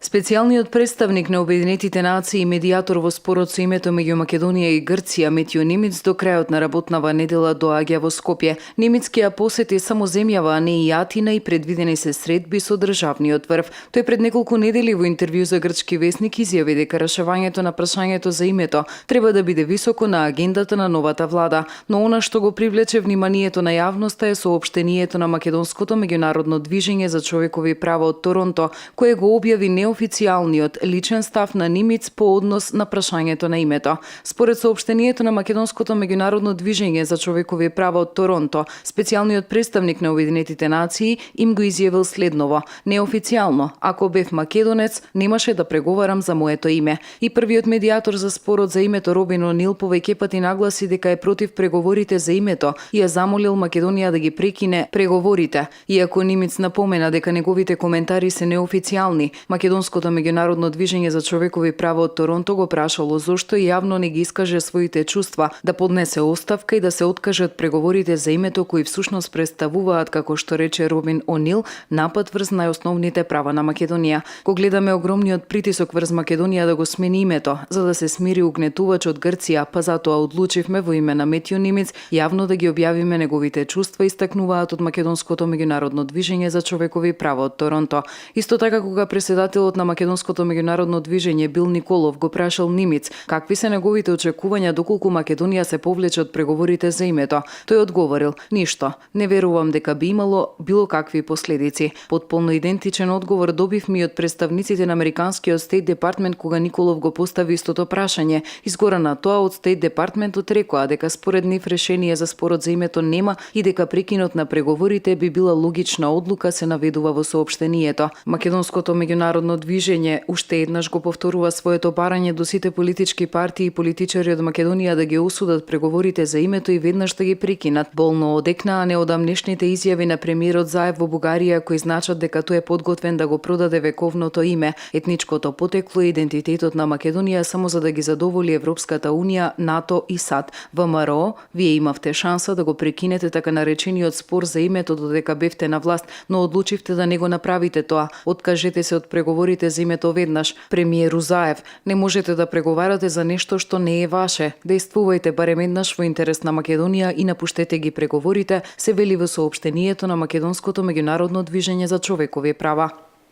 Специјалниот представник на Обединетите нации и медијатор во спорот со името меѓу Македонија и Грција Метјо Немиц до крајот на работнава недела доаѓа во Скопје. Немиц ќе ја посети само земјава, а не и Атина, и предвидени се средби со државниот врв. Тој пред неколку недели во интервју за грчки весник изјави дека решавањето на прашањето за името треба да биде високо на агендата на новата влада, но она што го привлече вниманието на јавноста е соопштението на македонското меѓународно движење за човекови права од Торонто, кое го објави неофицијалниот личен став на Немиц по однос на прашањето на името. Според соопштението на македонското меѓународно движење за човекови права од Торонто, специјалниот представник на Обединетите нации им го изјавил следново: неофицијално, ако бев македонец, немаше да преговарам за моето име. И првиот медијатор за спорот за името Робин Онил повеќе пати нагласи дека е против преговорите за името и ја замолил Македонија да ги прекине преговорите. Иако Немиц напомена дека неговите коментари се неофицијални, Македонското меѓународно движење за човекови права од Торонто го прашало зошто јавно не ги искаже своите чувства, да поднесе оставка и да се откажат преговорите за името кои всушност представуваат, како што рече Робин Онил, напад врз најосновните права на Македонија. Го гледаме огромниот притисок врз Македонија да го смени името, за да се смири угнетувач од Грција, па затоа одлучивме во име на Метјо Немиц јавно да ги објавиме неговите чувства, истакнуваат од Македонското меѓународно движење за човекови права од Торонто. Исто така, кога председателот на Македонското меѓународно движење Бил Николов го прашал Немиц какви се неговите очекувања доколку Македонија се повлече од преговорите за името, тој одговорил: ништо, не верувам дека би имало било какви последици. Потполно идентичен одговор добивме и од представниците на американскиот Стейт Департмент кога Николов го постави истото прашање. Изгора на тоа од Стейт Департментот рекоа дека според нив решение за спорот за името нема и дека прекинот на преговорите би била логична одлука, се наведува во соопштението. Македонското меѓународно движење уште еднаш го повторува своето барање до сите политички партии и политичари од Македонија да ги осудат преговорите за името и веднаш да ги прекинат. Болно одекнаа неодамнешните изјави на премиерот Заев во Бугарија, кои значат дека тој е подготвен да го продаде вековното име, етничкото потекло и идентитетот на Македонија само за да ги задоволи Европската унија, НАТО и САД. ВМРО, вие имавте шанса да го прекинете така наречениот спор за името додека бевте на власт, но одлучивте да не го направите тоа. Откажете се од преговорите за името веднаш. Премиеру Заев, не можете да преговарате за нешто што не е ваше. Действувајте барем еднаш во интерес на Македонија и напуштете ги преговорите, се вели во соопштението на Македонското меѓународно движење за човекови права.